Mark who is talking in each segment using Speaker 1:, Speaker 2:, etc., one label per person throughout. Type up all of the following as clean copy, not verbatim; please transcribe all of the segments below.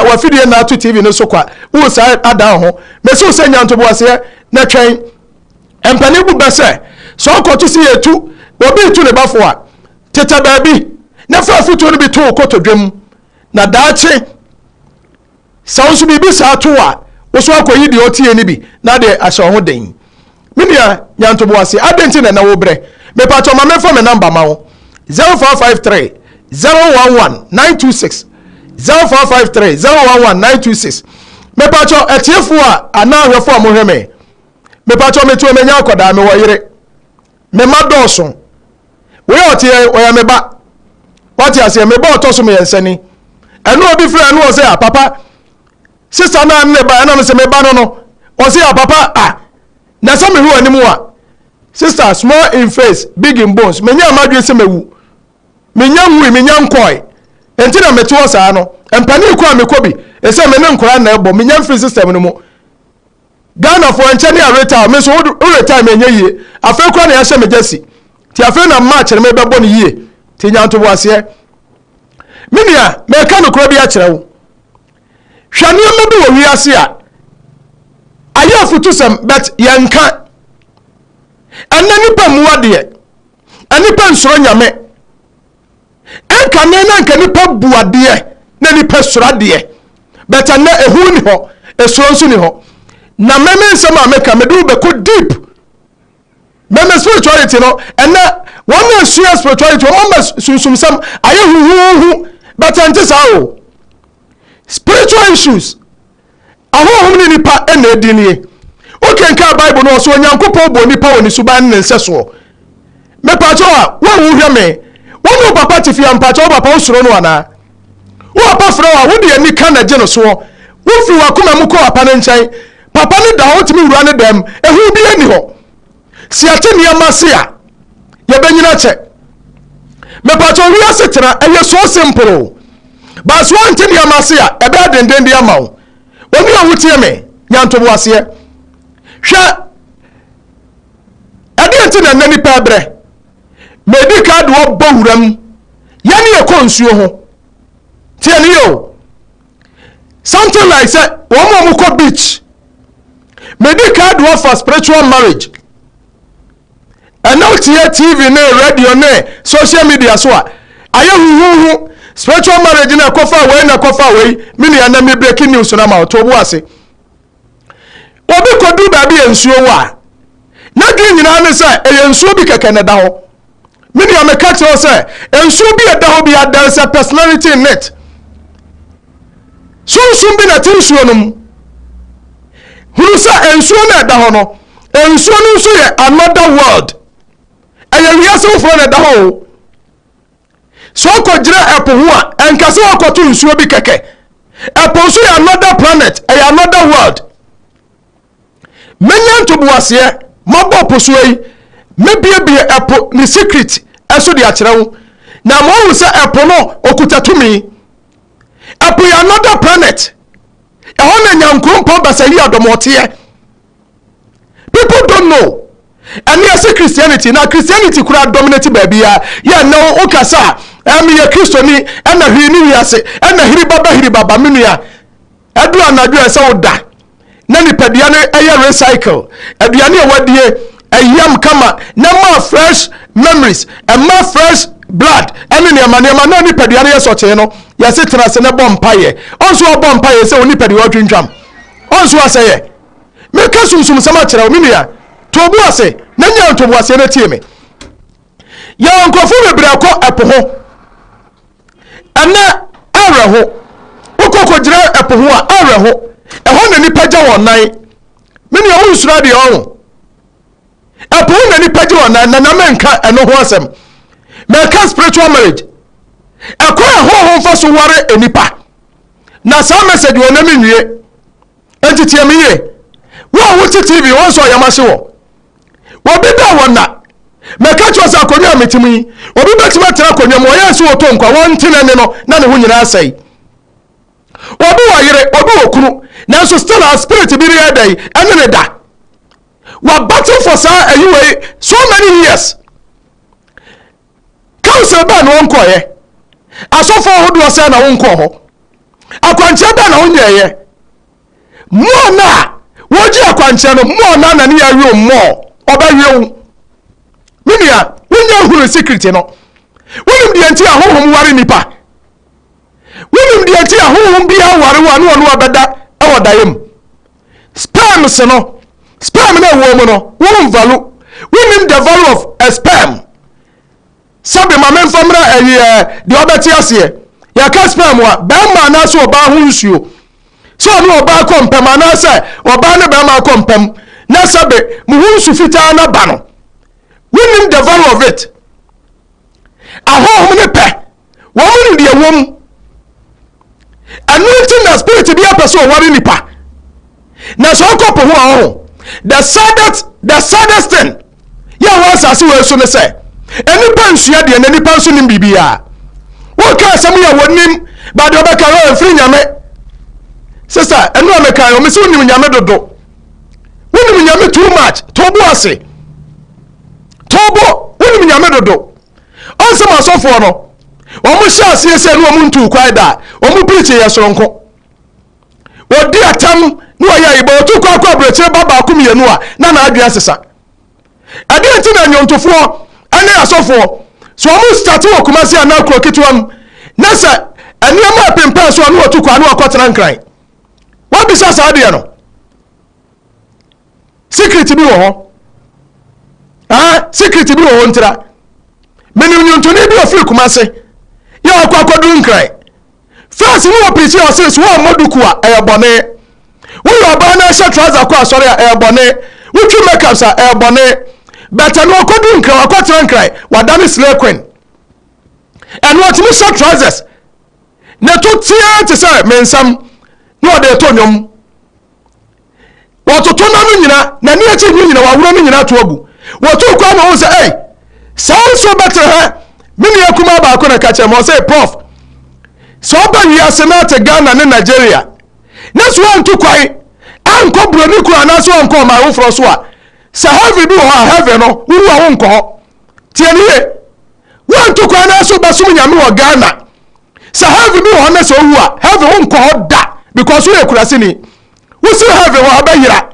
Speaker 1: wafidie na ato TV no so kwa. Wo saa adan ho. Mesi wo sɛ nya ntoboaseɛ na twɛn. Mpanin bu bɛ sɛ, sɛ ɔkɔto sɛ yɛtu obi retu ne bafo a, tetɛ baabi na fa afotuo no bi to wo kotodwe mu, na daakye sɛ wo nso biribi saa to a, wo so akɔyi deɛ ɔtie no bi na de ahyɛ wo ho den. Me nua, nya ntoboaseɛ. Adɛn nti na ɛnɛ wobrɛ? Mepakyɛ ma memfa me namba ma wo. 0553 011 926 0553 011 926. Mepakyɛ atiefoɔ a anaa ahwɛfoɔ a mohwɛ me, mepakyɛ metuo menya akwadaa, mewɔ yere, me mma dɔɔso. Wei a ɔte yɛ ɔyɛ me ba. Wate aseɛ, me ba ɔtɔ so mmiɛnsa ni. Ɛno obi frɛ ɛno ɔsɛ a papa, sista naa ne ba ɛna me sɛ me ba no no. Ɔsɛ a papa a na sɛ mehwɛ w'anim a, sister, small in face, big in bones. Menya m'adwene sɛ mewu. Menya nwui, menya nkɔe. Enti na mete hɔ saa no. Mpanin kɔ a mekɔ bi. Ɛsɛ me ne nkora na ɛbɔ. Menya mfiri system no mu. Ghanafoɔ nkyɛ ne a retire me nso wo retire me ɛnyɛ yie. Afei koraa na yɛahyɛ me gyasi. Nti afei na match no mebɛbɔ no yie. Nti nya ntoboaseɛ. Me nua, meka nokorɛ bi akyerɛ wo. Hwɛ nneɛma bi wɔ wiase a ayɛ afutusɛm but yɛnka. Ɛnɛ nipa mmu adeɛ. Nnipa nsuro Nyame. Ɛnka ne na nka nipa bu adeɛ na nipa suro adeɛ. But ɛnɛ ehu ni hɔ, esuro nso ni hɔ. Na mɛmɛ nsɛm a meka mede wo bɛkɔ deep. Mɛmɛ spirituality no ɛnɛ wɔn na esua spirituality, wɔn ama sunsumsɛm ayɛ huhuhu, but ɛnte saa o. Spiritual issues, ahonhom ne nipa na edi nie. Wokenkan Bible no, ɔsɛ Onyankopɔn bɔ nipa wɔ ne suban ne ne nsɛsoɔ. Mepakyɛw a, wo a wohwɛ me, wo ne wo papa te fie a, mpakyɛw wo papa wosuro no anaa? Wo papa frɛ wo a, wode anika na gye no soɔ. Wofiri w'akoma mu kɔ papa no nkyɛn. Papa no da hɔ, wotumi wura ne dɛm, ehu biara nni hɔ. Sɛ yɛte nneɛma ase a, yɛbɛnyini akyɛ. Mepakyɛw, wiase tena, ɛyɛ so simple o. But sɛ woante nneɛma ase a, ɛbɛyɛ denden de ama wo. Oni a wotie me, nya ntoboaseɛ. Hwɛ, ɛdeɛ nti na nnɛ nipa ɛbrɛ. Medi ka de wɔbɔ wuram, yɛne yɛkɔ nsuo ho. Tie ne yɛ o. Something like sɛ wɔn a wɔkɔ beach. Medi ka de wɔfa spiritual marriage. Ɛnɛ wotie TV ne radio ne social media so a, ayɛ huhuhu. Spiritual marriage na ɛkɔfa wei na ɛkɔfa wei. Me nua, na me breaking news na ma ɔtɔ bu ase. Obi kɔduru baabi yɛ nsuo wɔ a, n'adwene nyinaa ne sɛ ɛyɛ nsuo bi kɛkɛ na ɛda hɔ. Me nua, meka kyerɛ wo sɛ nsuo bi a ɛda hɔ bi a, there is a personality in it. Sunsum bi na ɛte nsuo no mu. Hunu sɛ nsuo no a ɛda hɔ no, nsuo no nso yɛ another world. Ɛyɛ wiase foforɔ na ɛda hɔ o. Sɛ ɔkɔgyina ɛpo ho a, ɛnka sɛ ɔkɔto nsuo bi kɛkɛ. Ɛpo nso yɛ another planet, ɛyɛ another world. Menya ntoboaseɛ, mabɔ po soɔ yi, mɛbiebie ɛpo ne secret ɛso de akyerɛ wo. Na ma ɔhu sɛ ɛpo no, ɔkuta tumi. Ɛpo yɛ another planet. Ɛhɔ na Nyankoropɔn basa yi adɔmɔteɛ. People don't know. Ɛne ɛsɛ Christianity na Christianity kura dominate baabi a yɛ nnɛ wo kasa a, meyɛ Kristoni ɛna hwee ne wiase ɛna hiri baba hiri baba. Me nua, ɛduru anadwo a ɛsɛ wo da na nipadua no ɛyɛ recycle aduane a wadie ɛyam kama na ma fresh memories, ɛma fresh blood ɛne nneɛma nneɛma na nipadua no yɛ sɔkyee no. Yɛse tena ase na bɔ mpaeɛ. Ɔnso ɔbɔ mpaeɛ sɛ wo nipadua ɔtwintwam, ɔnso asɛyɛ. Meka sunsumsɛm akyerɛ wo, me nua, to bo ase na nya ntoboaseɛ na tie me. Yɛwɔ nkurɔfoɔ bebree akɔ ɛpo ho ɛnɛ awerɛho. Wokɔ kɔgyina ɛpo ho a, awerɛho. Ɛhɔ na nipa gya wɔn nan. Me nua, wonsuro adeɛ ɔho. Ɛpo ho na nipa gye wɔn nan na na menka ɛno ho asɛm. Mɛka spiritual marriage. Ɛkwan a honhom fa so ware nipa. Na saa message wɔ na menwie. Enti tie me yie. Wo a wote TV, wɔn nso ɔyam ahye wɔ. Obi da wɔ nna. Mɛka kyerɛ sɛ akonnwa a mete mu yi, obi bɛtumi atena akonnwa mu, ɔyɛ nso wɔtɔ nkwa, wɔnte n'ani no na ne ho nyinaa asɛe. Obi wɔ yere, obi wɔ kunu, nanso still a spirit bi reyɛ dɛn ɛne ne da. Wa battle for saa ayi wei so many years. Council bɛɛ na wɔnkɔɔyɛ. Asɔfoɔ ahodoɔ sɛ na wonkɔɔ hɔ. Akwankyerɛ bɛn na wonyɛɛyɛ? Mɔɔ no a wogye akwankyerɛ no, mɔɔ no a na ne yɛawe wo mɔɔ, ɔbɛwe wo. Me nua, wonya hunu secret no. Wonim deɛ nti a honhom ware nipa? Wonim deɛ nti a honhom biara ware wo a ne ɔno abɛda wɔ daeɛ mu? Sperms no, sperm no ɛwɔ mu no, wo value. Wonim the value of a sperm. Sɛbe ma memfa mmra ɛyi ɛ deɛ ɔbɛte aseɛ. Yɛka sperm a, bɛrima anaasɛ ɔbaa ho nsuo. Sɛ ɔne ɔbaa kɔ mpam anaasɛ ɔbaa ne bɛrima kɔ mpam na sɛbe mo ho nsu fitaa no ba no, wonim the value of it. Ahonhom ne pɛ, wɔn nim deɛ ɛwɔ mu. Ɛno nti na spirit bi apɛ sɛ ɔware nipa. Na sɛ ɔkɔ po ho a ɔho. The saddest thing yɛ wɔ asase wɔ so ne sɛ nnipa nsua deɛ na nnipa nso nim biribiara. Wɔka asɛm yɛ wɔnim ba deɛ ɔbɛka no ɛmfiri Nyame. Sista, ɛno a meka yɛ ɔmo sɛ wonim Nyame dodo. Wonim Nyame too much. To bo ase. To bo, wonim Nyame dodo. Ɔnsɛm asɔfoɔ no, wɔn hyɛ aseɛ sɛ ne wɔn ntuu kwan da a, wɔn preach yɛ soronko. Wɔdi atam ne wɔyɛ ayi bɔ wɔtu kwan kɔ aburokyire ba baako mmienu a na n'adwene asesa. Ɛdeɛ nti na nnwontofoɔ ne asɔfoɔ so wɔn start wɔ Kumasi anaa kuro ketewa mu na sɛ nneɛma apempɛn so a ne wɔtu kwan ne wɔkɔtena Nkran. Wɔbisa saa adeɛ no. Secret bi wɔ hɔ. Ah, secret bi wɔ hɔ ntira. Menim nnwontoni bi ofiri Kumasi yɛ ɔkɔ akɔduru Nkran. First ne wɔ preach ɔse so wɔmmɔ duku a ɛyɛ bɔne. Woyɛ ɔbaa na ɛhyɛ trouser kɔ asɔre a ɛyɛ bɔne. Wotwi makeups a ɛyɛ bɔne. But ɛno ɔkɔduru Nkran, wakɔtena Nkran, wadane slay queen. Ɛno ɔtumi hyɛ trousers. Ne to teɛ te sɛ me nsam na ɔde to nnwom. Wɔtoto n'ano nyina, n'ani akyi nwi nyina, waworɔ no nyina ato agu. Wɔtuu kwan na ɔhu sɛ, ei, saa nso bɛtere hɛ. Me nua kumaa baako na ɛka kyerɛ me, ɔse, Prof, sɛ ɔba wiase na ate Ghana ne Nigeria, na sɛ wantu kwan ankɔ buroni kuro anaasɛ wankɔ ɔman foforɔ so a, sɛ heaven bi wɔ hɔ a, heaven no, wowu a wonkɔ hɔ. Tie ne yie. Wantu kwan na so bɛsom Nyame wɔ Ghana. Sɛ heaven bi wɔ hɔ na sɛ owu a, heaven wonkɔ hɔ da because woyɛ kuraseni. Wosi heaven hɔ a wobɛyera.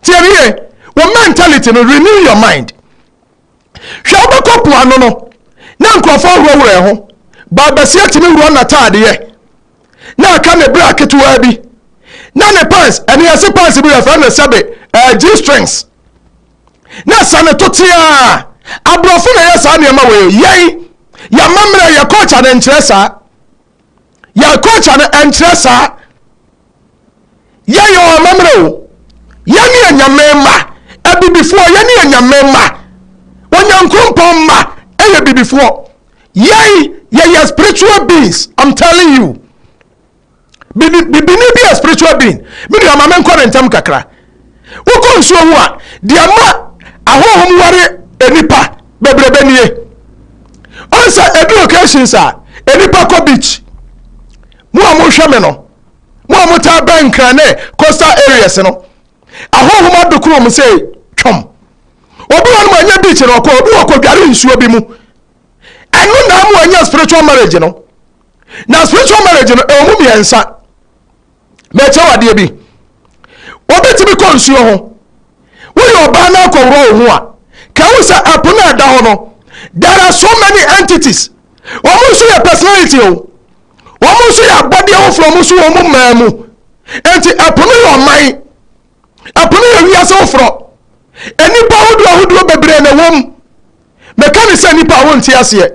Speaker 1: Tie ne yie. Wo mentality no, renew your mind. Hwɛ wobɛkɔ po ano no na nkurɔfoɔ aworɔworɔ ɛho. Baabasia tumi worɔ n'ataadeɛ na aka ne bra ketewaa bi na ne pants, ɛne yɛse pants bi yɛfrɛ no sɛbe G-strings na ɛsɛ ne to teaa. Aborɔfo na ɛyɛ saa nneɛma wei. Yɛn yɛamammerɛ, yɛ culture no nkyerɛ saa. Yɛ culture no nkyerɛ saa. Yɛyɛ amammerɛ o. Yɛne Anyame mma, abibifoɔ, yɛne Anyame mma, Onyankopɔn mma ɛyɛ bibifoɔ. Yɛn yɛyɛ spiritual beings, I'm telling you. Bibini bi yɛ spiritual being. Me nua, ma menkɔ ne ntɛm kakra. Wokɔ nsuo ho a, deɛ ma ahonhom ware nipa bebrebe nie. Ɔn sɛ edu occasions a nipa kɔ beach. Mo a mohwɛ me no, mo a motaa bɛn Nkran ne coastal areas no, ahonhom adokoro mu sɛ twɔm. Obi wɔ no ma anya beach no ɔkɔ, obi wɔ kɔdware nsuo bi mu. Ɛno na ama anya spiritual marriage no. Na spiritual marriage no ɛwɔ mu mmiɛnsa. Mɛkyɛ wo adeɛ bi. Obi tumi kɔ nsuo ho. Woyɛ ɔbaa na akɔworɔ wo ho a, ka wo sɛ ɛpo no a ɛda hɔ no, there are so many entities. Wɔn nso yɛ personality o. Wɔn nso yɛ abɔdeɛ foforɔ, wɔn nso wɔn mmaa mu. Enti ɛpo no yɛ ɔman. Ɛpo no yɛ wiase foforɔ. Nnipa ahodoɔ ahodoɔ bebree na ɛwɔ mu. Meka ne sɛ nnipa a wonte aseɛ.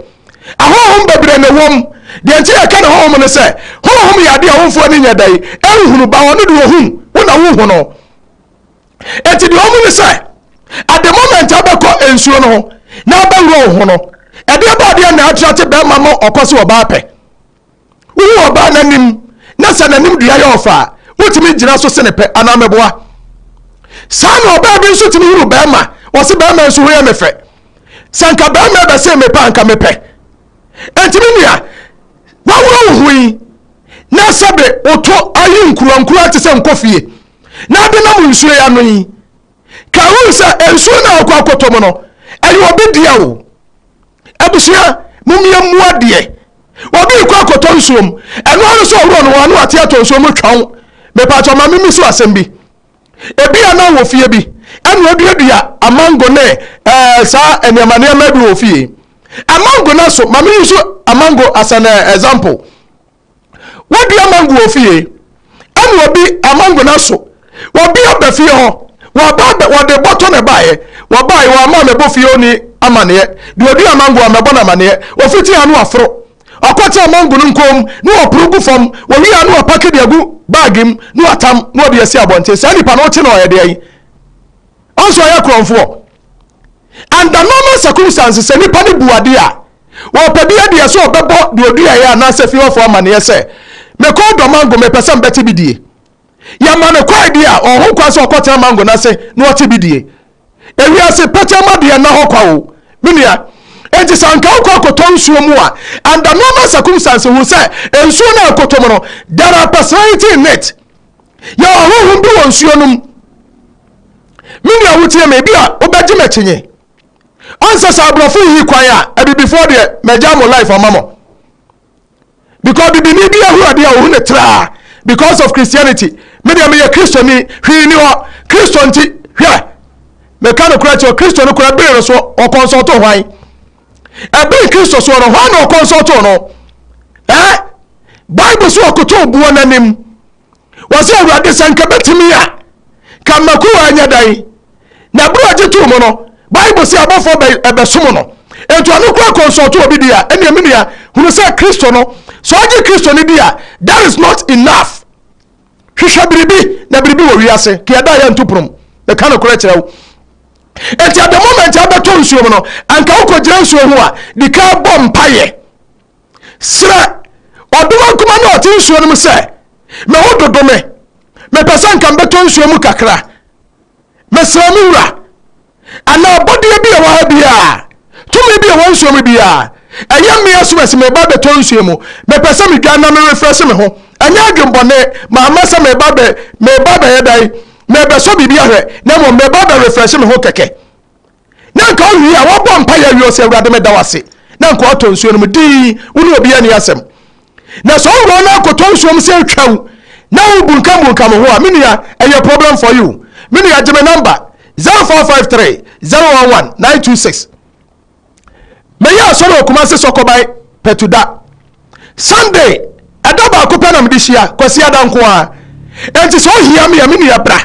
Speaker 1: Ahonhom bebree na ɛwɔ mu. Deɛ nti yɛka ne honhom ne sɛ, honhom yɛ adeɛ a womfoɔ ani nyɛ dɛn ɛnhunu, ba ɔno deɛ ɔhu, wo na wohu no. Enti deɛ ɔmu ne sɛ, at the moment a wobɛkɔ nsuo no ho na wobɛworɔ wo ho no, ɛdeɛ ba adeɛ na atrate bɛrima ma ɔkɔ sɛ ɔbaa pɛ. Wohu ɔbaa n'anim na sɛ n'anim dua yɛ ɔfa a, wotumi gyina so sene pɛ anaa mɛboa. Saa na ɔbaa bi nso tumi hunu bɛrima, ɔse bɛrima nso ho yɛ me fɛ. Sɛ nka bɛrima bɛse me pɛ anka mepɛ. Enti me nua, waworɔ wo ho yi na sɛbe woto ayi nkuruwankuruwa te sɛ nkɔfie na ade nam nsuo yi ano yi, ka hu sɛ nsuo no a wokɔ akɔtɔ mu no, ɛyɛ obi dea o. Abusua, mommia mmu adeɛ. Obi rekɔ akɔtɔ nsuo mu, ɛno ara sɛ ɔworɔ no ho ano ate atɔ nsuo mu twɔn. Mepatɔ ma mimi so asɛm bi. Ebi a na wɔ fie bi, ɛna oduadua amango ne ɛɛ saa nneɛma nneɛma bi wɔ fie. Amango no so, ma me use amango as an example. Wadua mango wɔ fie, ɛna obi amango no so. Obi aba fie hɔ, wɔba wɔde bɔtɔ na ɛbaeɛ. Wɔbaeɛ wɔama mɛbɔ fie oni amaneɛ. Deɛ odua mango a mɛbɔ no amaneɛ. Ofiti ano aforo. Ɔkɔte amango no nkom na wɔporo gu fam. Wɔwie a na wɔpake de agu baage mu na wɔatam na wɔde asi abɔnten. Saa nipa no wote na ɔyɛ deɛ yi. Ɔnso ɔyɛ korɔmfoɔ. Under normal circumstances, sɛ nipa no bu adeɛ a, wɔpɛ bi adeɛ sɛ ɔbɛbɔ deɛ oduaeɛ anaasɛ fie hɔfoɔ amaneɛ sɛ mekɔ dɔ mango, mepɛ sɛ mbɛte bi die. Yɛma no kwae deɛ a, ɔho kwan sɛ ɔkɔtena mango no ase na ɔte bi die. Ewiase pɛkyɛ ma deɛ nna hɔ kwa o, me nua. Enti sɛ anka wokɔ akɔtɔ nsuo mu a, under normal circumstances, hu sɛ nsuo no a ɛkɔtɔ mu no, there are personality in it. Yɛwɔ honhom bi wɔ nsuo no mu. Me nua, wotie me, bi a wobɛgye m'akyinye. Ɔnsɛ sɛ aborɔfo yi kwan a, abibifoɔ deɛ, magya mo life ama mo, because bibini bi ahu adeɛ a ohu ne traa because of Christianity. Me deɛ, meyɛ Kristoni, hwee ni hɔ, Kristo nti. Hwɛ, meka no kora kyerɛ, Kristo no kora bere no so ɔkɔnsɔlto hwan? Ɛbere Kristo soɔ no, hwan na ɔkɔnsɔlto no? Ɛ Bible so ɔkoto buo n'anim, wɔsɛ, "Awurade, sɛ nka bɛtumi a, ka mmakuwa nyɛ dan." Na bere a ɔgye too mu no, Bible sɛ abɔfoɔ ɛbɛsom no. Nti ɔno kora consult obi di a, ɛnea me nua, hunu sɛ Kristo no, sɛ ɔgye Kristo no di a, that is not enough. Hwehwɛ biribi na biribi wɔ wiase ka yɛda yɛ nto ponom. Meka no korɛ kyerɛ wo. Nti at the moment a bɛtɔ nsuo mu no, anka wokɔgyina nsuo ho a, di ka bɔ mpayɛ, serɛ ɔdoma nkuma ne ɔte nsuo no mu sɛ, "Me ho dodo me, mepɛ sɛ nka mbɛtɔ nsuo mu kakra. Mesrɛ me wura anaa abɔdeɛ bi a ɛwɔ ha biara, tumi bi a ɛwɔ nsuo mu biara, ɛyɛ mmea so mɛsɛ meba bɛtɔ nsuo mu, mepɛ sɛ medwa na merefrɛse me ho. Ɛnyɛ adwembɔne maama sɛ meba bɛ meba bɛyɛ dan mebɛsɔ biribi ahwɛ, na mmom meba bɛ refresh me ho kɛkɛ." Na nka wowie a, wɔbɔ mpa yɛ awie, ɔsɛ, "Awurade, meda wo ase," na nka ɔtɔ nsuo no mu dii, wo ne obi ani asɛm. Na sɛ ɔworɔ no akɔtɔ nsuo mu sɛ atwaw na wobunkam bunkam ho a, me nua, ɛyɛ problem for you. Me nua, gye me number 0453 011 926. Mɛyɛ asɔre wɔ Kumase Sɔkɔban Pɛtuda Sunday, ɛda baako pɛ na mede hyia, Kwasi Ada nko a. Enti sɛ ohia me a, me nua, bra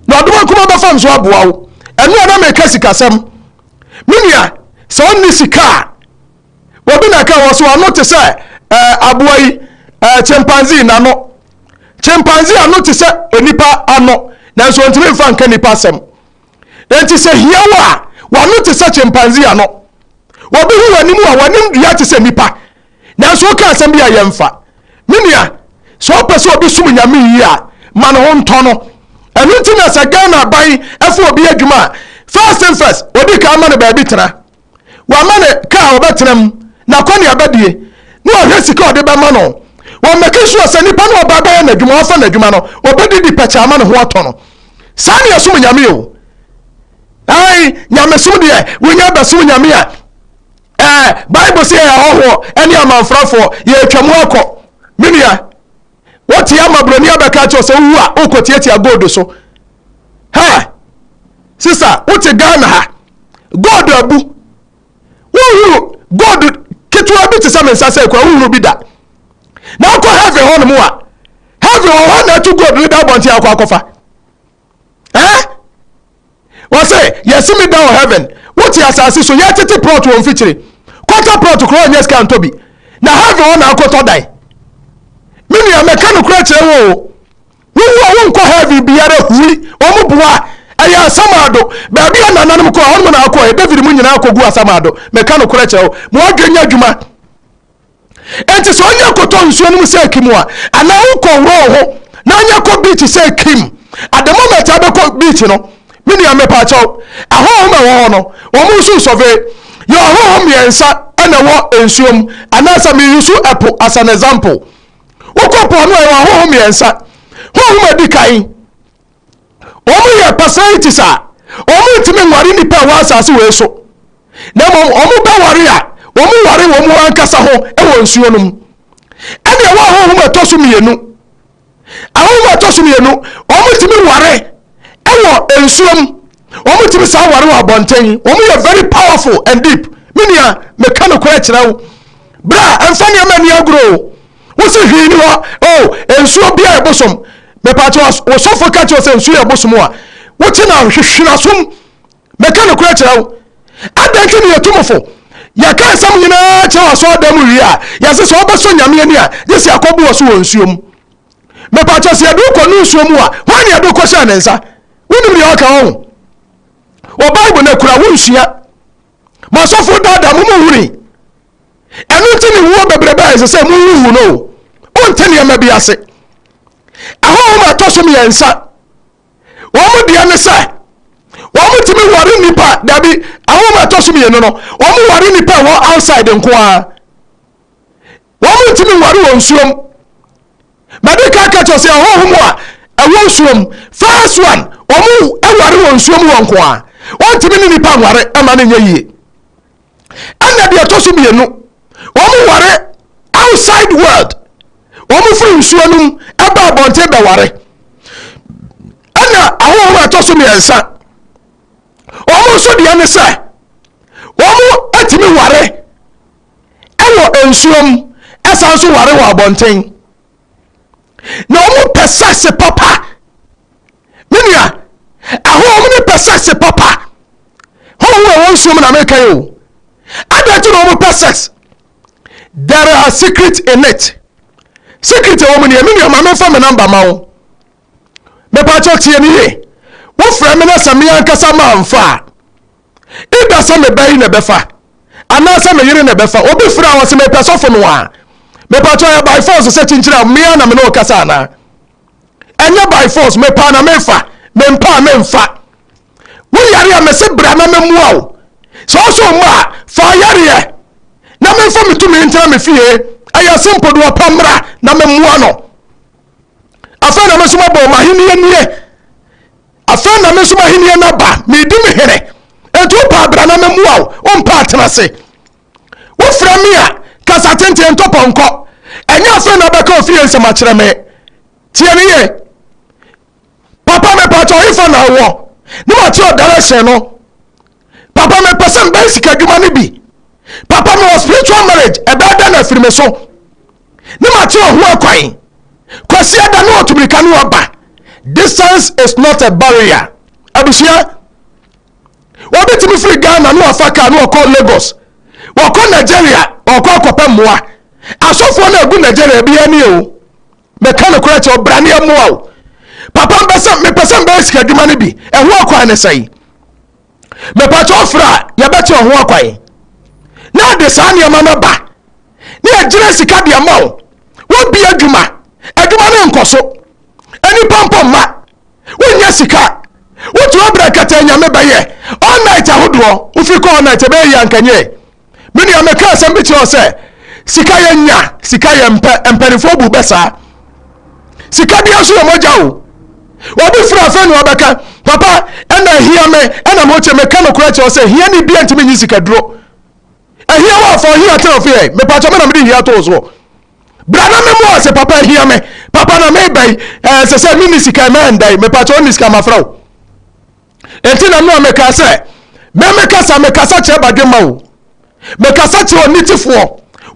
Speaker 1: na ɔdoma nkuma bɛfa m so aboa wo. Ɛno a na meka sikasɛm, me nua, sɛ ɔnni sika a, obi na ka wɔ so ano te sɛ aboa yi, chimpanzee n'ano. Chimpanzee ano te sɛ onipa ano, nanso ɔntumi mfa nka nipa asɛm. Enti sɛ hia wo a, w'ano te sɛ chimpanzee ano. Obi hu w'anim a, w'anim dua te sɛ nipa, nanso woka asɛm bi a yɛmfa. Me nua, sɛ wopɛ sɛ obi som Nyame yie a, ma ne ho ntɔ no. Ɛno nti na sɛ Ghana aban ɛfa obi adwuma a, first thing first, odi kan ma no baabi tena, wama ne kaa ɔbɛtena mu na kɔ ne abɛdie, na ɔhwɛ sika ɔde bɛma no. Wɔn make sure sɛ nipa no ɔba bɛyɛ n'adwuma, ɔfa n'adwuma no, ɔbɛdidi pɛkyɛ ama ne ho atɔ no. Saa ne ɛsom Nyame o. Ai, nyamesom deɛ, wonya bɛsom Nyame a, Bible sɛ yɛyɛ ahɔhoɔ ɛne amanfrafoɔ, yɛatwa mu akɔ. Me nua, wote ama buroni abɛka kyerɛ sɛ wowu a, wokɔtiatia gold so ha. Sisa, wote Ghana ha, gold abu. Wohuru gold ketewa bi te sɛ me nsa sɛ kura, wohuru bi da. Na wokɔ heaven hɔ nom a, heaven wɔ hɔ na atu gold no da abɔnten akɔ akɔfa. Wɔsɛ yɛsi mi da wɔ heaven, wote asase so yɛtete plot wɔ mfikyire, quarter plot koraa ɔnyɛ sika ntɔ bi, na heaven hɔ na akɔtɔ dan. Me nua, mɛka no kora kyerɛ wo o, wowu a, wonkɔ heaven biara hui. Wɔn boa ɛyɛ Asamado baabi a nananom kɔ hɔnom na akɔ ɛ David mu nyinaa akɔgu Asamado. Mɛka no kora kyerɛ wo, ma wadwe nyɛ adwuma. Enti sɛ ɔnyɛ kɔtɔ nsuo no mu sɛ kim a, anaa wokɔ worɔ wo ho na ɔnyɛ kɔ beach sɛ kim, at the moment a bɛkɔ beach no, me nua, mepaakyɛw, ahɔhom a ɛwɔ hɔ no, wɔn nso sɔve. Yɛ ɔhɔhom mmiɛnsa ɛna ɛwɔ nsuo mu, anaasɛ meyusu ɛpo as an example. Wokɔ po ano a, ɛwɔ ahɔhom mmiɛnsa. Honhom adi kan, wɔn yɛ personalities a wɔn ntumi nware nipa a ɛwɔ asase wei so, na mmom wɔn bɛware a Wɔn ware wɔn ankasa ho wɔ nsuo no mu. Ɛna ɛwɔ ahonhom a ɛtɔ so mmienu. Ahonhom a ɛtɔ so mmienu, wɔtumi ware wɔ nsuo mu. Wɔtumi saa ware wɔ abɔnten. Wɔn yɛ very powerful and deep. Me nua, meka nokorɛ kyerɛ wo. Bra, ɛmfa nneɛma nni agorɔ o. Wosi hwee ni hɔ. Oh, nsuo bia yɛ bosom. Mepatɛ wosɔfo ka kyerɛ sɛ nsuo yɛ bosom a, wote na hwehwɛ n'asom. Meka nokorɛ kyerɛ wo. Adɛn nti ne yɛtu mo fo? Yɛka nsɛm nyinaa kyerɛ wɔ asɔredan mu wie a, yɛse sɛ wobɛsɔ Nyame ani a, gye sɛ yɛakɔbu wɔ so wɔ nsuo mu. Mepakyɛ sɛ yɛde wo kɔnu nsuo mu a, hwan ne yɛde wo kɔhyɛɛ ne nsa? Wonim deɛ ɔka wɔ ho? Wɔ Bible no akura wonsua. Mo asɔfo daadaa mo mo huni. Ɛno nti ne wuo bebrebe a ɛsɛ sɛ mowuwu no o. Wonte nneɛma bi ase. Ahonhom a ɛtɔ so mmiɛnsa. Wɔn deɛ ne sɛ wɔn tumi ware nipa dabi ahom a ɛtɔ so mmienu no wɔn ware nipa ɛwɔ outside nko ara wɔn ntumi ware wɔ nsuom mɛde ka ka kyerɛ sɛ ahonhom a ɛwɔ nsuom first one wɔn ware wɔ nsuom wɔ nko ara wɔn ntumi ne nipa nware ɛma ne nyɛ yie ɛna deɛ ɛtɔ so mmienu wɔn ware outside world wɔn firi nsuo no mu ɛba abɔnten bɛware ɛna ahonhom a ɛtɔ so mmiɛnsa wɔn nso deɛ ne sɛ wɔn atumi ware ɛwɔ nsuo mu ɛsan nso ware wɔ abɔnten na wɔn pɛ sɛse papa me nua ahonhom ne pɛ sɛse papa honhom a ɛwɔ nsuo mu na meka yi o adɛn nti na wɔn pɛ sex? There are secret in it. Secret ɛwɔ mu nie, me nua ma memfa me number ma wo. Mepaakyɛw tie me yie. Wofrɛ me na sɛ me ankasa mamfa a, either sɛ me ba yi na ɛbɛfa anaasɛ me yere na ɛbɛfa. Obi frɛ a ɔse mepɛ sɔfo no a, mepaakyɛw ɛyɛ by force sɛ kyinkyini a me ara na me ne wo kasa anaa? Ɛnyɛ by force, mepɛ a na mefa, mempɛ a memfa. Wo yare a mese bra na memmoa wo. Sɛ ɔsɔ mma a, fa ayareɛ na memfa me tumi ntena me fie. Ɛyɛ simple de ɔpɛ mmra na memmoa no. Afei na me nso mabɔ m'ahennie nie. Afei na me nso m'ahennie no aba. Medi me hene. Enti wopɛ a bra na memmoa wo. Wompɛ a tena ase. Wofrɛ me a, kasa tenten ntɔ pɔnkɔ. Ɛnyɛ afei na wobɛka ofie nsɛm akyerɛ me. Tie me yie. Papa mepatɔ hefa na wɔ ne ma kyerɛ direction no. Papa mepɛ sɛ mbɛn sika adwuma no bi. Papa mewɔ spiritual marriage ɛbɛyɛ dɛn na afiri me so. Ne ma kyerɛ ho akwan. Kwasi ada ne ɔtumirika ne ɔba. Distance is not a barrier. Abusua obi tumi firi Ghana ne wafa kaa ne ɔkɔ Lagos. Wɔkɔ Nigeria ɔkɔ akɔpɛ mmoa. Asɔfoɔ no agu Nigeria bi ani o. Meka nokorɛ kyerɛ wo, bra ne yɛmmoa wo. Papa mpɛ sɛ mepɛ sɛ mbɛyɛ sika adwuma no bi, ɛho akwan ne sɛn? Mepakyɛ wo frɛ a yɛbɛkyerɛ ho akwan. Na ade saa nneɛma no ba ne yɛgyina sika de ama wo. Wobi adwuma, adwuma no nkɔ so. Nnipa mpo mma. Wonnya sika. Wotu abrɛ kɛtɛ nyame bɛyɛ. All night ahodoɔ, wofiri kɔ all night ɛbɛyɛ yie anka nyɛ. Me nua meka asɛm bi kyerɛ wo sɛ sika yɛ nya sika yɛ mpɛ mpanimfoɔ bu bɛ saa sika bia nso yɛ mogya o obi firi afei na ɔbɛka papa ɛna ahia me ɛna mo kyɛ meka nokorɛ kyerɛ sɛ hia ni bia ntumi nyi sika duro ahia wɔ afɔ ahia tena ofie ɛ mepakyɛ me na mede hia too soɔ bra na me mu ɔsɛ papa ahia me papa na meba yi ɛɛ sɛ sɛ menni sika mɛnda yi mepakyɛ ɔnni sika mafrɛ wo Enti na noa mekaa sɛ, Me mekasa, mekasa kyerɛ badwemma o. Mekasa kyerɛ onitefoɔ,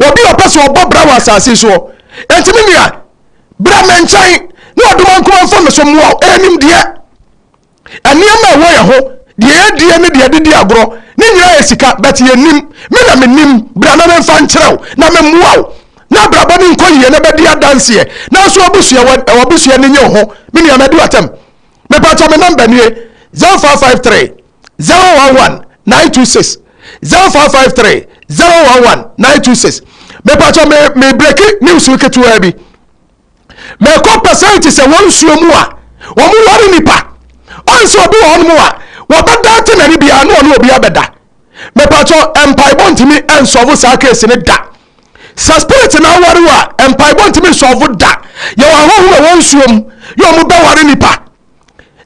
Speaker 1: obi a ɔpɛ sɛ ɔbɔ bra wɔ asase soɔ. Enti me nua, bra me nkyɛn na ɔdoma nkoma mfa me so mmoa wo. Ɛyɛ nimdeɛ. Nneɛma a ɛwɔ yɛn ho, deɛ yɛdie ne deɛ yɛde di agorɔ, ne nyinaa yɛ sika, but yɛnnim. Me na menim, bra na memfa nkyerɛ wo, na memmoa wo. Na abrabɔ no nkɔ yie na bɛdi adanseɛ. Nanso w'abusua, w'abusua ani nye wo ho. Me nua, madi w'atɛm. Mepatɔ me number nie 0553 011 926 0553 011 926. Mepatɔ me me breaki news ketewa bi. Mɛkɔ percent sɛ wɔn nsuo mu a wɔn ware nipa. Ɔnsɛ obi wɔ hɔnom a wɔbɛda te n'ani biara na ɔne obi abɛda. Mepatɔ mpaebɔ ntumi nsɔvo saa case ne da. Sɛ spirit na aware wo a, mpaebɔ ntumi nsɔlvo da. Yɛwɔ ahonhom a ɛwɔ nsuo mu, yɛ wɔn bɛware nipa.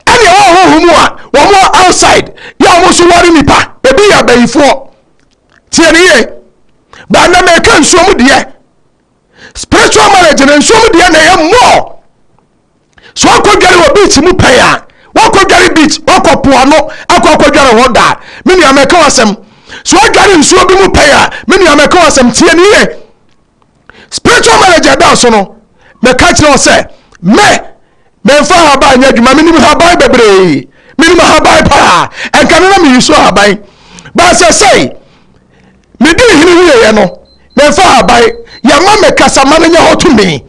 Speaker 1: Ɛne ɛwɔ ahonhom mu a wɔn wɔ outside, yɛ wɔn nso ware nipa. Ebi yɛ abayifoɔ. Tie ne yie. Baa na meka nsuo mu deɛ. Spiritual marriage no nsuo mu deɛ na ɛyɛ more. So wakɔdware wɔ beach mu pɛn a, wakɔdware beach, wakɔ po ano akɔ akɔdware hɔ da. Me nua mɛka w'asɛm. So wadware nsuo bi mu pɛn a, me nua mɛka w'asɛm tie ne yie. Spiritual marriage ɛda so no, mɛka kyerɛ wo sɛ me memfa ahaban nyɛ adwuma, menim haban bebree, menim ahaban paa, ɛnka no na meyi so ahaban. Baasɛ sɛi, medi hene wieɛ no, memfa ahaban, yɛma me kasama no nyɛ hɔ tumi.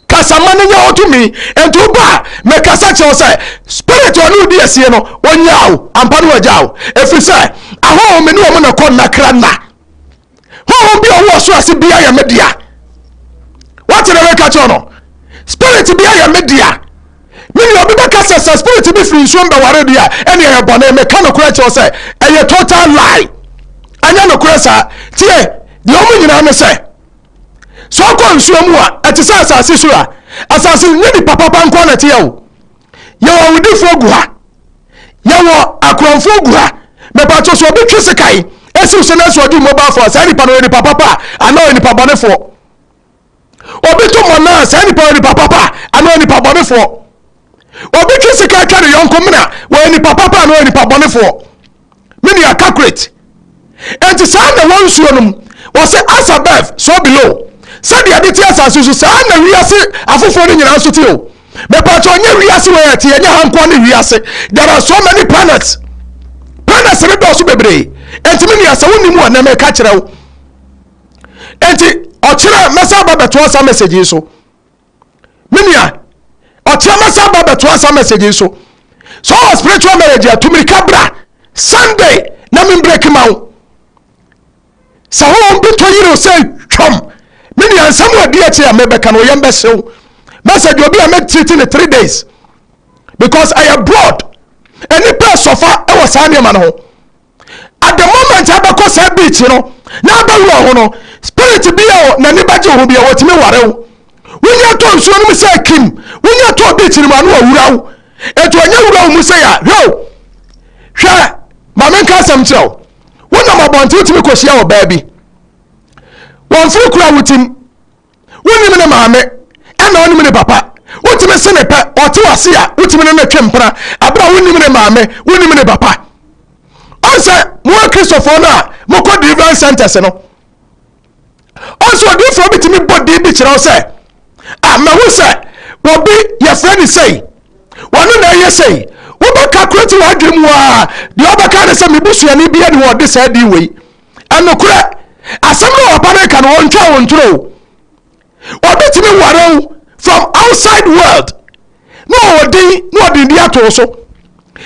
Speaker 1: Kasama no nyɛ hɔ tumi. Nti woba a, mekasa kyerɛ wo sɛ, spirit ɔne wodi asie no, ɔnyaa wo, ampa no wagyaa wo. Ɛfiri sɛ, ahonhom me ne wɔn na kɔ nnakra nna. Honhom bi a ɔwɔ ɔsoro ase bia yɛ me dea. Wate na meka kyerɛ no? Spirit bia yɛ me dea. Me nua obi bɛka sɛ sɛ spirit bi firi nsuom bɛware deɛ a ɛne ɛyɛ bɔne. Meka nokorɛ kyerɛ sɛ ɛyɛ total lie. Ɛnyɛ nokorɛ saa. Tie, deɛ ɔmo nyinaa ne sɛ sɛ ɔkɔ nsuo mu a ɛte sɛ asase so a asase nyɛ nipa papa nko na ɛteɛ o. Yɛwɔ awudifoɔ gu ha. Yɛwɔ akorɔmfoɔ gu ha. Mepatwo sɛ obi twe sekan esiw so na sɛ ɔgye mobile phone saa nipa no ɔyɛ nipa papa anaa ɔyɛ nipa bɔnefoɔ. Obi to mmɔnaa saa nipa ɔyɛ nipa papa anaa ɔyɛ nipa bɔnefoɔ. Obi twe sekan twa ne yɔnko mena wɔyɛ nipa papa anaa ɔyɛ nipa bɔnefoɔ. Me nua calculate. Enti saa na ɛwɔ nsuo no mu. Wɔsɛ as above, so below. Sɛdeɛ ɛde te asase so, saa na wiase afoforɔ no nyinaa nso te o. Mepatɛ ɔnyɛ wiase wɔ yɛ te, ɛnyɛ ha nkoa ne wiase. There are so many planets. Planets no dɔɔso bebree. Enti me nua sɛ wonim wɔ nnɛ meka kyerɛ wo. Enti ɔkyerɛ mɛsa aba bɛtoa saa message yi so. Me nua, ɔkyerɛ mɛsa aba bɛtoa saa message yi so. So ɔwɔ spiritual marriage a tumirika bra Sunday na me break ma wo. Sɛ honhom bi tɔ yere sɛ twam. Me nua nsɛm a adi akyi a mebɛka no yɛn bɛhyew. Message obi a mɛtreat ne 3 days because ɛyɛ broad. Nnipa ɛsɔfa wɔ saa nneɛma no ho. At the moment abɛkɔ saa beach no na abɛwura ho no, spirit bi a n'ani bɛgye ho bi a wɔtumi ware wo. Wonya tɔ nsuo no mu sɛ kim, wonya tɔ beach no mu ano awura wo. Etu ɔnyɛ wura wo mu sɛ ya, hwɛ o. Hwɛ, ma menka asɛm kyerɛ wo. Wonam abɔnten wotumi kɔhyia ɔbaa bi. Wɔmfiri kura wo tim. Wonim ne maame ɛna wonim ne papa. Wotumi se ne pɛ, ɔte wase a wotumi ne ne twe mpena abere a wonim ne maame, wonim ne papa. Ɔnsɛ mo akristofoɔ no a mokɔ deliverance centers no. Ɔnsɛ odiyifoɔ bi tumi bɔ din bi kyerɛ wo sɛ, a mahu sɛ wɔbi yɛfrɛ ne sei, wɔno na ɛyɛ sei. Wobɛka koro ti w'adwene mu a, deɛ wobɛka ne sɛ mebusuani bi ne wɔde saa din wei. Ɛnokorɛ, asɛm no a papa no reka no, ɔntwa wo ntoro o. Obi tumi ware wo from outside world na ɔwɔ din na ɔde din ato wo so.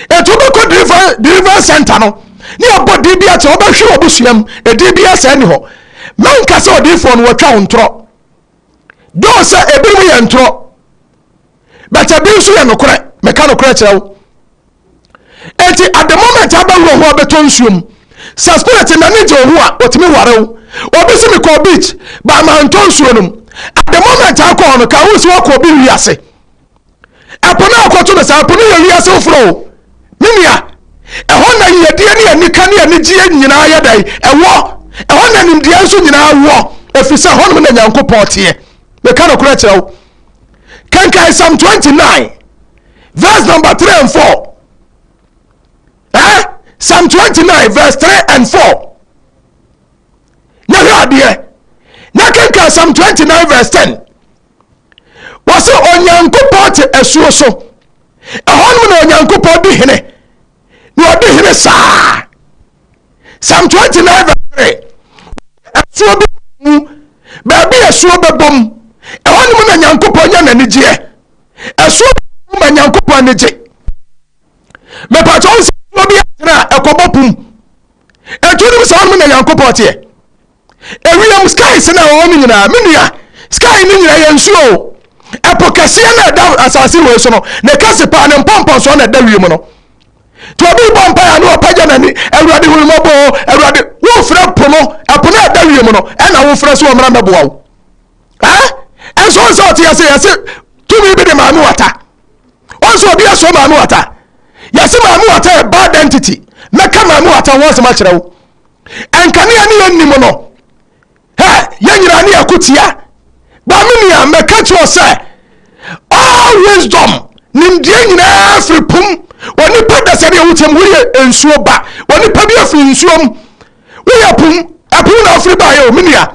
Speaker 1: Eti wobɛkɔ deliverance center no ne abɔ din bi akyerɛ wobɛhwɛ wɔ busua mu edin bi asɛe ni hɔ. Mɛnka sɛ odiifoɔ no wɔtwa wo ntorɔ. Dɔɔ sɛ ebinom yɛ ntorɔ, but ebi nso yɛ nokorɛ. Meka nokorɛ kyerɛ wo. Enti at the moment abɛwura ho abɛtɔ nsuo mu, sɛ spirit n'ani gye wo ho a, ɔtumi ware wo. Obi si mekɔɔ beach, ba mantɔ nsuo no mu. At the moment akɔ hɔ no, ka ho sɛ wakɔ obi wiase. Ɛpo no akɔto no saa, ɛpo no yɛ wiase foforɔ o. Me nua, ɛhɔ na yiyedie ne anika ne anigyeɛ nyinaa yɛ dɛn? Ɛwɔ. Ɛhɔ na nimdeɛ nso nyinaa wɔ, ɛfiri sɛ ɛhɔnom na Nyankopɔn teɛ. Meka nokorɛ kyerɛ wo. Kenkan Psalm 29. Verse number 3 and 4. Eh? Psalm 29, verse 3 and 4. Na hwɛ adeɛ. Na kenkan Psalm 29, verse 10. Wɔsɛ Onyankopɔn te asuo so. Ɛhɔnom na Onyankopɔn di hene. Na ɔdi hene saa. Psalm 29 verse 3. Asuo bi mu, baabi asuo bɛbɔ mu. Ɛhɔnom na Nyankopɔn nya n'anigyeɛ. Asuo bi mu ma Nyankopɔn ani gye. Mepatwa wo sɛ asuo bi atena a ɛkɔbɔ pum. Ɛtu nim sɛ hɔnom na Nyankopɔn teɛ. Ewiem skies na ɛwɔ hɔ no nyinaa, me nua, sky no nyinaa yɛ nsuo o. Ɛpo kɛseɛ na ɛda asase wei so no, ne kɛse paa ne mpɔmpɔnsoɔ na ɛda wiem no. Nti obi bɔ mpaeɛ a ne ɔpagya n'ani, Awurade hu me mmɔbɔ o, Awurade, wofrɛ po no, ɛpo no a ɛda wiem no, ɛna wofrɛ sɛ ɔmmra mmɛboa wo. Ɛ? Ɛnso ɔnsɛ ɔte ase, yɛse tumi bi de maame wata. Ɔnsɛ obi asɔ maame wata. Yɛse maame wata yɛ bad entity. Mɛka maame wata ho asɛm akyerɛ wo. Nkanea ne yɛnnim no. Hɛ, yɛn nyinaa ne yɛko tia. Ba me nua, mɛka kyerɛ sɛ all wisdom, nimdeɛ nyinaa firi pum. Onipa da sɛ deɛ wokyɛm woyɛ nsuo ba. Onipa bi afiri nsuo mu. Woyɛ pum, ɛpum na ɔfiri baeɛ o, me nua.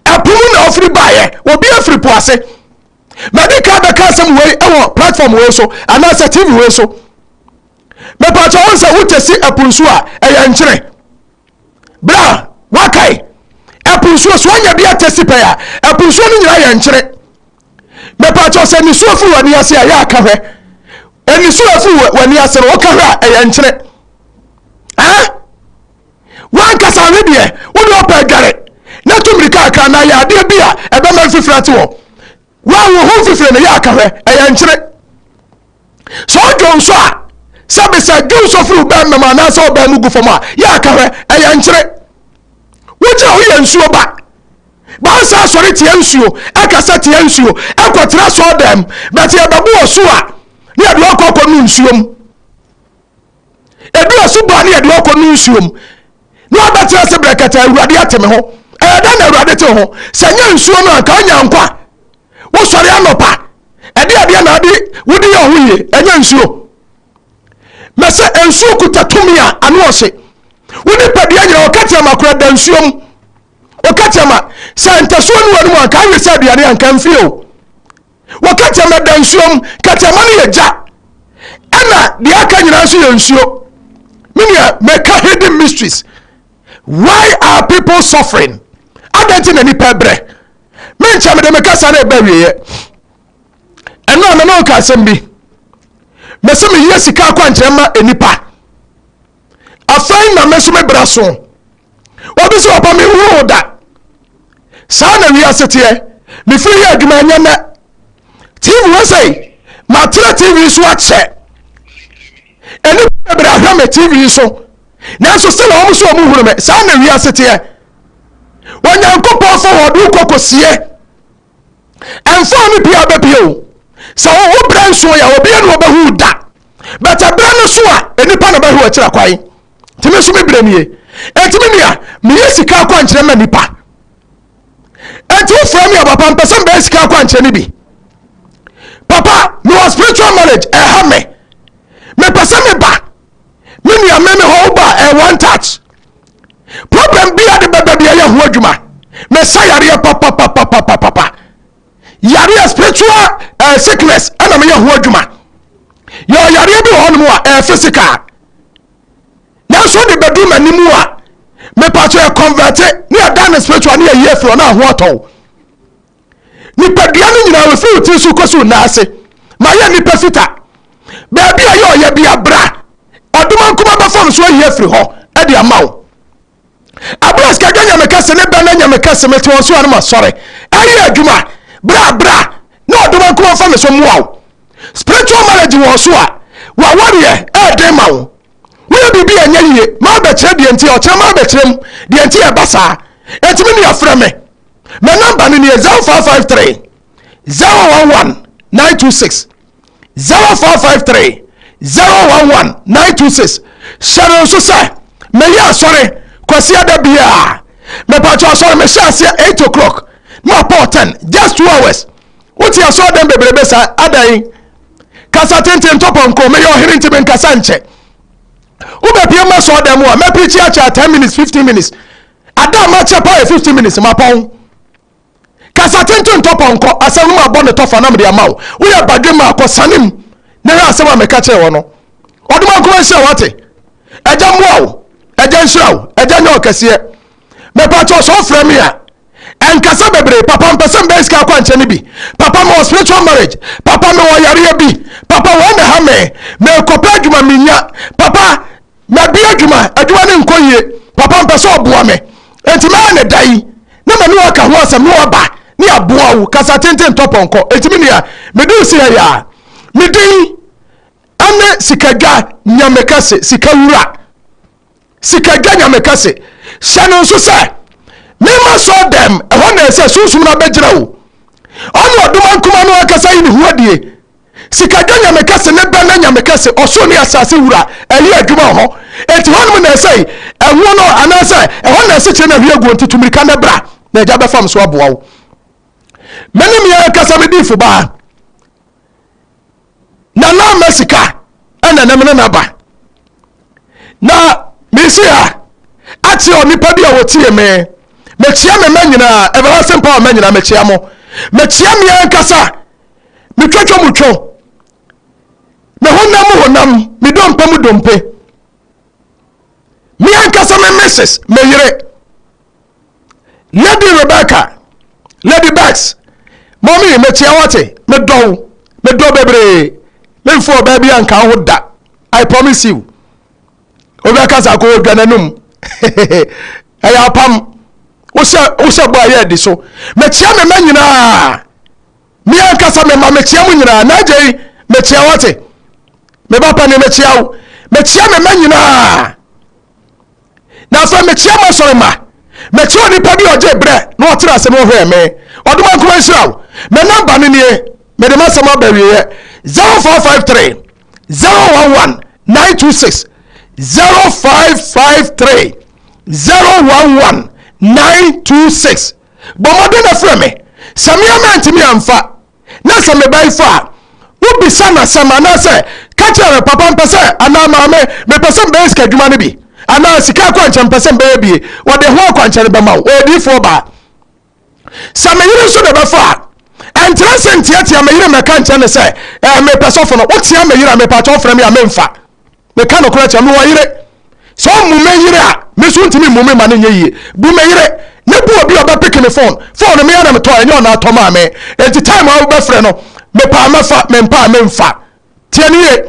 Speaker 1: Ɛpum na ɔfiri baeɛ. Obi afiri po ase. Mɛde ka bɛka asɛm wei wɔ platform wei so anaasɛ TV wei so. Mepatwa wɔn sɛ wotɛsi ɛpo nsuo a ɛyɛ nkyene. Bra wakae ɛpo nsuo so anya bi atɛsi pɛn a ɛpo nsuo no nyinaa yɛ nkyene. Mepatwa sɛ nisuo firi w'ani ase a yɛ aka hwɛ. Nisuo firi w'ani ase no woka hwɛ a ɛyɛ nkyene. Ah? Wankasa ne deɛ wode ɔpɛ adware na tu mmirika akra na yɛ adeɛ bi a ɛbɛma mfifiri ate wɔ wa wo ho mfifiri no yɛ aka hwɛ ɛyɛ nkyene. Sɛ ɔdwo nso a sɛbe sɛ dwo nso firi wo bɛn mu anaasɛ ɔbɛn mu gu fam a yɛ aka hwɛ ɛyɛ nkyene. Wogyina ho yɛ nsuo ba baasa asɔre tia nsuo ɛkasa tia nsuo ɛkɔtena sɔɔ dɛm bɛte ɛbɛbo wɔ so a ne yɛde ɔkɔ akɔ nu nsuo mu. Edu asubɔ a ne yɛde ɔkɔ no nsuo mu na wabɛtena ase brɛkɛtɛ awurade ate me ho. Ɛyɛ dɛn na awurade te ho? Sɛ nyɛ nsuo no anka anya nkwa. Wosɔre anɔpa ɛde adeɛ na ade wode yɛ ɔho yie ɛnyɛ nsuo. Mɛsɛ nsuo kuta tumi a ano ɔhye. Wo nipadua nyina ɔka kyerɛ ma kora da nsuo mu. Ɔka kyerɛ ma sɛ ntasuo no wɔ no mu anka awe sɛ aduane anka mfie o. Wɔka kyerɛ da nsuo mu, kɛtɛma no yɛ gya ɛna deɛ aka nyinaa nso yɛ nsuo. Me nua, mɛka hidden mysteries. Why are people suffering? Adɛn nti na nipa brɛ? Menkyɛ mede me kasa no ɛba wieɛ. Ɛno a me ne wo ka asɛm bi. Mɛsɛ meyɛ sika akwankyerɛ ma nipa. Afei na me nso me bra so. Obi sɛ ɔpa me nhuu da. Saa na wiase teɛ. Mefiri yɛ adwuma ɛnyɛ nnɛ. TV wɔ sɛ matena TV so akyɛ. Nnipa bebree ahwɛ me TV so. Nanso sɛ na wɔn so wɔn hunu me. Saa na wiase teɛ. Onyankopɔn fa wɔn do kɔ kɔsie. Ɛmfa ne pia bɛpie o. Sɛ wo brɛ nso yɛ obi na ɔbɛhu da. Bɛtɛ brɛ no so a nnipa na bɛhu akyira kwan. Nti me nso me brɛ nie. Enti me nua, meyɛ sika akwankyerɛ ma nipa. Enti wofrɛ me a papa mpɛ sɛ mbɛyɛ sika akwankyerɛ no bi. Papa, mewɔ spiritual marriage ɛha me. Mepɛ sɛ meba. Me nua me me hɔ woba ɛ one touch. Problem bi a de bɛba bi ɛyɛ ho adwuma. Mesa yareɛ papapapapapa. Yareɛ spiritual sickness ɛna meyɛ ho adwuma. Yɛ yareɛ bi wɔ hɔnom a ɛyɛ physical. Nanso de bɛdu m'anim a mepatso yɛ convert ne yɛda ne spiritual ne yɛyi afiri ɔno aho atɔw. Nipadua no nyinaa wɔfiri wo tiri so kɔsi wo nan ase ma yɛ nipa fita. Baabi a yɛ ɔyɛ bi abra ɔdoma nkoma bɛfam so ayi afiri hɔ ɛde ama wo. Abra sikadwa nyame kɛse ne bɛn na nyame kɛse mete wɔn so a no ma sɔre ɛyɛ adwuma bra bra na ɔdoma nkoma fa me so mmoa wo. Spiritual marriage wɔ so a wawareɛ ɛɛden ma wo. Woyɛ biribi a ɛnyɛ yie ma abɛkyerɛ deɛ nti ɔkyerɛ ma abɛkyerɛ mu deɛ nti ɛba saa. Enti me nua frɛ me. My number no nie 0553 011 926 0553 011 926. Hyɛ no nso sɛ meyɛ asɔre kwasi ada biara. Mepatwa asɔre mehyɛ aseɛ 8 o'clock na mapɔ 10 just 2 hours. Wote asɔre dɛm bebrebe saa adan kasa tenten tɔpɔnkɔ meyɛ ɔhene nti menkasa nkyɛ. Wobɛpie ma asɔre dɛm a mɛpirikyi akyɛ 10 minutes 15 minutes. Ada a makyɛ pa yɛ 15 minutes mapɔn. Kasa tenten tɔpɔnkɔ asɛm no mabɔ ne tɔfa na mede ama wo. Woyɛ badwe ma akɔsane mu na hwɛ asɛm a meka kyerɛ wɔ no. Ɔdoma nkoma nhyira wate. Agya mmoa wo. Agya nhyira wo. Agya nyɛ ɔkɛseɛ. Mepatɔ sɛ ɔfrɛ me a ɛnkasa bebree. Papa mpɛ sɛ mbɛyɛ sika akwankyerɛ no bi. Papa mewɔ spiritual marriage. Papa mewɔ yareɛ bi. Papa wɔn na ha me. Mekɔpɛ adwuma menya. Papa mabi adwuma adwuma ne nkɔ yie. Papa mpɛ sɛ ɔboa me. Enti mɛyɛ ne da yi na mane waka ho asɛm na waba ne aboa wo. Kasa tenten tɔpɔnkɔ. Enti me nua mede wo si ha yi a me din ɛne sikadwa nyame kɛse sika wura. Sikadwa nyame kɛse. Hyɛ no nso sɛ mema sɔ dɛm ɛhɔ na ɛsɛ sunsum no abɛgyina wo. Ɔne ɔdoma nkoma no ankasa yi ne ho adie. Sikadwa nyame kɛse ne bɛ na nyame kɛse ɔsoro ne asase wura ɛyɛ adwuma wɔ hɔ. Enti hɔnom na ɛsɛ Ɛho no anaasɛ ɛhɔ na asikyire na hwie guo nti tu mmirika na bra na agya bɛfam so aboa wo. Me ne me ankasa me diifo baa na na ama sika ɛna ɛnam ne naba na mesi ha akyerɛ onipa bi a wɔtie me. Mekyia me mma nyinaa, everlasting power mma nyinaa mekyia mo. Mekyia me ankasa metwatwa mu two, me honam mu honam, me dompe mu dompe, me ankasa me Mrs. Me yere Lady Rebecca, Lady Bex, mɔmi mekyia wate, medɔ wo, medɔ bebree, memfo ɔbaa bi anka ho da, I promise you. Obi aka sɛ akɔ odwa n'anum, ɛyɛ apam, wohyɛ bɔ a yɛ adi so. Mekyia me mma nyinaa, me ankasa me mma mekyia mo nyinaa, na agya yi mekyia wate, me ba pani mekyia wo, mekyia me mma nyinaa. Na afei mekyia m'asɔre mma. Mekyia onipa bi a ɔgye berɛ na ɔtena ase na ɔhwɛɛ me. Ɔdoma nkoma nhyira wo. Me namba no nie. Mede m'asɛm aba awieɛ. 0453 011 926 0553 011 926. Bɔ mmɔden na frɛ me. Sɛ me a mantumi amfa na sɛ meba yi fa a, wobisa no asɛm anaasɛ ka kyerɛ no, papa mpɛ sɛ anaa maame mepɛ sɛ mbɛyɛ sika adwuma no bi anaa sika akwankyerɛ mpɛ sɛ mbɛyɛ bie, wɔde ho akwankyerɛ no bɛma wo. Ɔyɛ diifoɔ baa. Sɛ me yere nso na ɛbɛfa a, ɛnkyerɛ sɛ ntiatia me yere mmɛka nkyerɛ no sɛ ɛɛ mepɛ sɔfo no. Wotia me yere a mepɛ akyɛw frɛ me a memfa. Meka nokorɛ kyerɛ mewɔ yere. Sɛ ɔmmu me yere a, me nso ntumi mmu me ma no nyɛ yie. Bu me yere na bu obi a ɔbɛpeke me phone. Phone no me ara na metɔɔ, ɛnyɛ ɔna atɔ maa me. Enti time a wobɛfrɛ no, mepɛ a mɛfa, mempɛ a memfa. Tie no yie.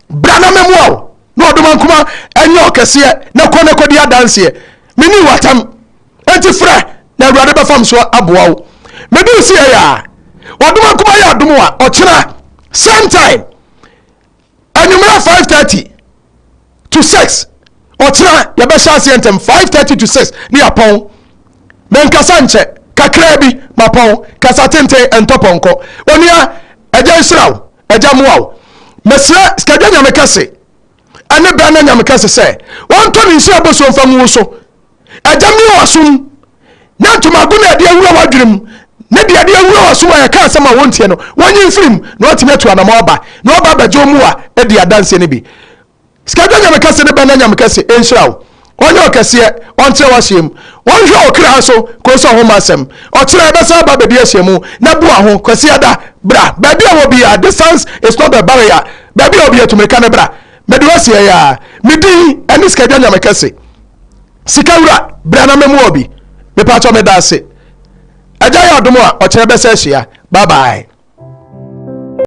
Speaker 1: Bra na memmoa wo na ɔdomankoma nyɛ ɔkɛseɛ na kɔ na kɔdi adanseɛ. Menni w'atam. Enti frɛ na Awurade bɛfa me so aboa wo. Meduu sie yɛ a, ɔdomankoma yɛ adom a, ɔkyena same time, Anwummerɛ 5:30 to 6 ɔkyena yɛbɛhyɛ aseɛ ntɛm 5:30 to 6 ne yɛapɔn. Menkasa nkyɛ kakraa bi mapɔn kasa tenten ɛntɔ pɔnkɔ. Onua agya nhyira wo, agya mmoa wo. Mesrɛ Sikadwa Nyame kɛse ɛne bɛn na Nyame kɛse sɛ wɔntɔ ne nhyira bosuo mfa ngu wo so. Agya mmue w'asom na ntomago no a ɛde awura w'adwene mu ne deɛ ɛde awura w'asom a yɛka asɛm a wontie no, wɔnyi mfiri mu na watumi atu anamɔ aba na waba abɛgye wo mmoa adi adanseɛ no bi. Sikadwa Nyame kɛse ne bɛn na Nyame kɛse nhyira wo, ɔnyɛ ɔkɛseɛ, ɔntrɛ w'ahyeɛ mu, ɔnhwɛ wo kra so kuro sɛ ɔhoma asɛm. Ɔkyena yɛbɛsan aba abɛdi ahyiamu na boa ho. Kwasiada, bra. Baabi a wɔ biara, distance is not a barrier. Baabi a wɔ biara, tu mmirika ne bra. Mede wo asi ɛyɛ a. Me din ɛne Sikadwa Nyame kɛse. Sika wura, bra na mɛmoa obi. Mepatwɔ meda ase. Agya yɛ adom a, ɔkyena bɛsɛ ahyia. Bye bye.